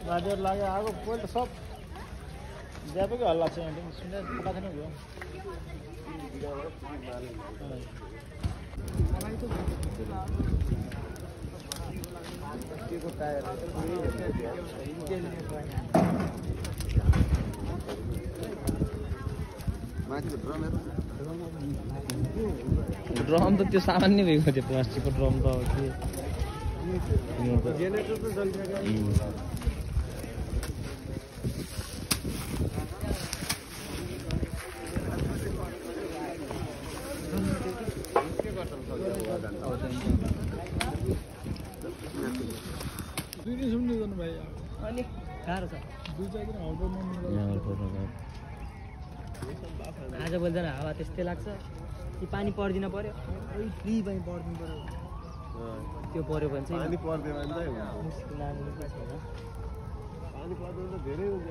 रातिभर लाग्यो आगो पहिलो त सब ज्यापैको हल्ला छ यहाँ सुन्दा पता छैन भयो ड्रम त त्यो सामान्य भएको थियो प्लास्टिकको ड्रम त अब के जेनेरेटर त जल्दिरहेको दुई दिन सुन्नु गर्नु भाइ अनि गाह्रो छ दुई चार दिन हल्का आज बोल्दैन हावा त्यस्तै लाग्छ कि पानी पर्दिन पर्यो फ्री पानी पर्दिनु पर्यो त्यो पर्यो भने चाहिँ पानी पर्दैन भने चाहिँ मुस्किल नानी छैन पानी पर्दैन त धेरै हुन्छ